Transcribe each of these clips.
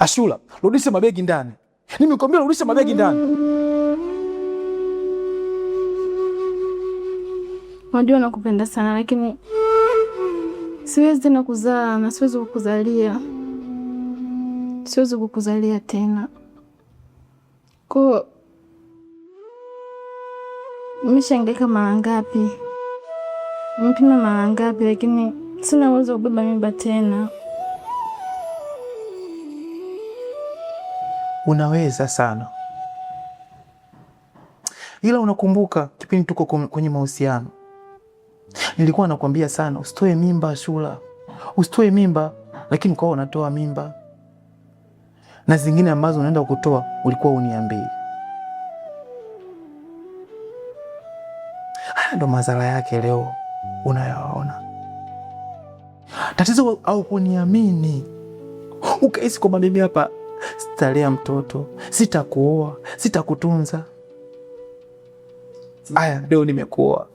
Ashura, rudisha mabegi ndani. Nimekwambia rudisha mabegi ndani. Unajua nakupenda sana lakini siwezi tena kuzaa na siwezi kukuzalia. Siwezi kukuzalia tena. Kwa nimeshahangaika mara ngapi? Nimepima mara ngapi lakini sina uwezo wa kubeba mimba tena. Unaweza sana, ila unakumbuka kipindi tuko kwenye mahusiano nilikuwa nakwambia sana usitoe mimba Ashura, usitoe mimba, lakini ukawa unatoa mimba na zingine ambazo unaenda kutoa ulikuwa uniambii. Haya ndo madhara yake leo unayoona. Tatizo au kuniamini, ukahisi kwamba mimi hapa sitalea mtoto, sitakuoa, sitakutunza. Aya, leo nimekuoa.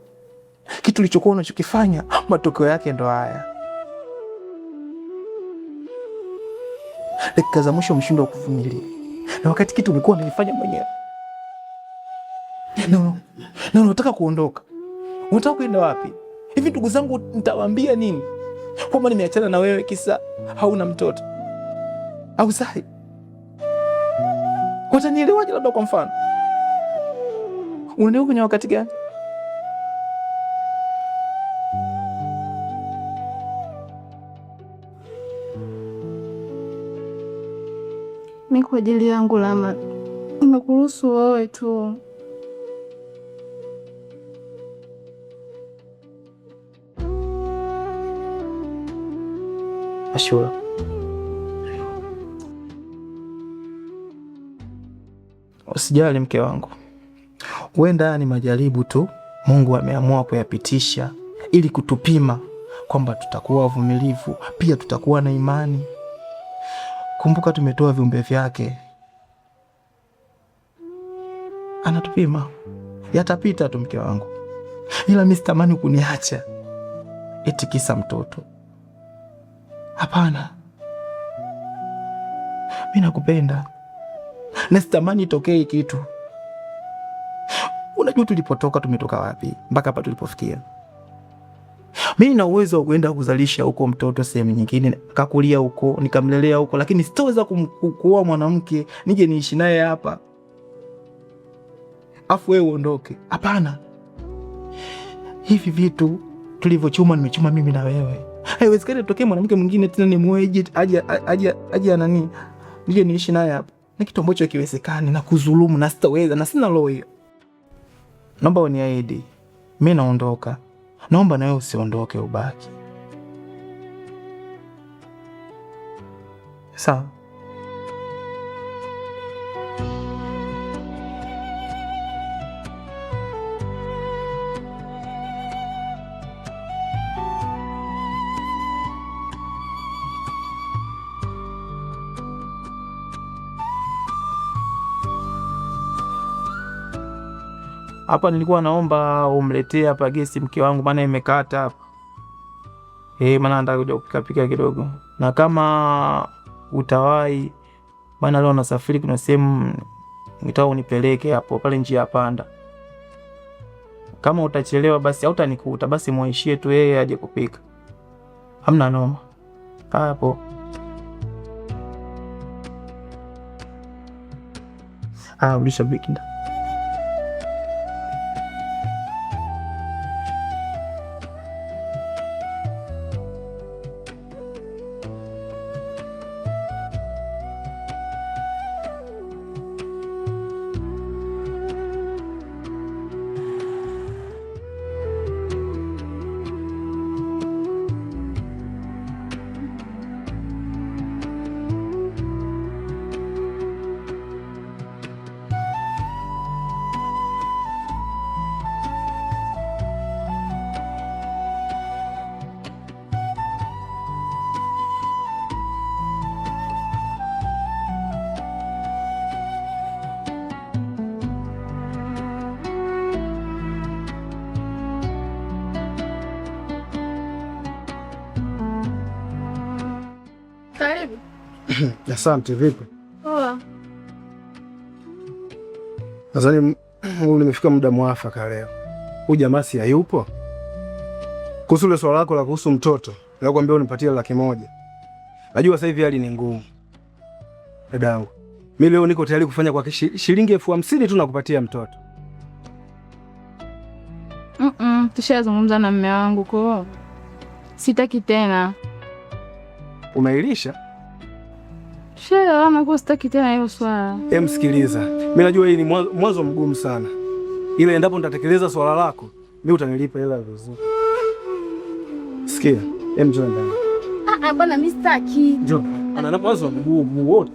Kitu ulichokuwa unachokifanya matokeo yake ndo haya. Dakika za mwisho umeshindwa kuvumilia, na wakati kitu umekuwa unanifanya mwenyewe. Na unataka kuondoka, unataka kwenda wapi? Hivi ndugu zangu nitawaambia nini? Kwamba nimeachana na wewe kisa hauna mtoto au sahi? Watanielewaje? Labda kwa mfano, unaniweka kwenye wakati gani? Mi kwa ajili yangu Lama, nimekuruhusu wewe tu. Ashura, usijali mke wangu, huenda ni majaribu tu Mungu ameamua kuyapitisha ili kutupima kwamba tutakuwa wavumilivu, pia tutakuwa na imani. Kumbuka tumetoa viumbe vyake, anatupima. Yatapita tu mke wangu, ila mi sitamani kuniacha eti kisa mtoto. Hapana, mi nakupenda na sitamani itokee kitu. Unajua tulipotoka, tumetoka wapi mpaka hapa tulipofikia. Mi nina uwezo wa kuenda kuzalisha huko mtoto sehemu nyingine, kakulia huko nikamlelea huko, lakini sitoweza kuoa mwanamke nije niishi naye hapa afu wewe uondoke. Hapana, hivi vitu tulivyochuma nimechuma mimi na wewe. Haiwezekani tokee mwanamke mwingine tena nimuoe aje aje aje nani nije niishi naye hapa. Ni kitu ambacho hakiwezekani na kudhulumu, na sitaweza na sina roho hiyo. Naomba uniahidi, mimi naondoka. Naomba na wewe usiondoke, ubaki. Sawa? Hapa nilikuwa naomba umletee hapa gesi mke wangu, maana imekata hapa. Maana nataka kuja kupika pika kidogo, na kama utawahi, maana leo nasafiri, kuna sehemu nitaka unipeleke hapo pale njia ya panda. Kama utachelewa basi hautanikuta, basi muishie tu yeye aje kupika, hamna noma hapo. Ah, ulishabiki. Asante. Vipi? Poa. Nadhani nimefika muda mwafaka leo. Huyu jamaa si hayupo? Kuhusu ile swala lako la kuhusu mtoto, nakwambia unipatie 100,000. Najua sasa hivi hali ni ngumu. Dadangu, mimi leo niko tayari kufanya kwa shilingi 50,000 tu nakupatia mtoto. Tushazungumza na mume wangu kwa sitaki tena. Umeilisha? Tushaelewana kwa sitaki tena hiyo swala. Hem, sikiliza. Mimi najua hii ni mwanzo mgumu sana. Ila endapo nitatekeleza swala lako, mimi utanilipa hela vizuri. Sikia, hem, njoo ndani. Ah, bwana mimi sitaki. Njoo. Ana mwanzo mgumu wote.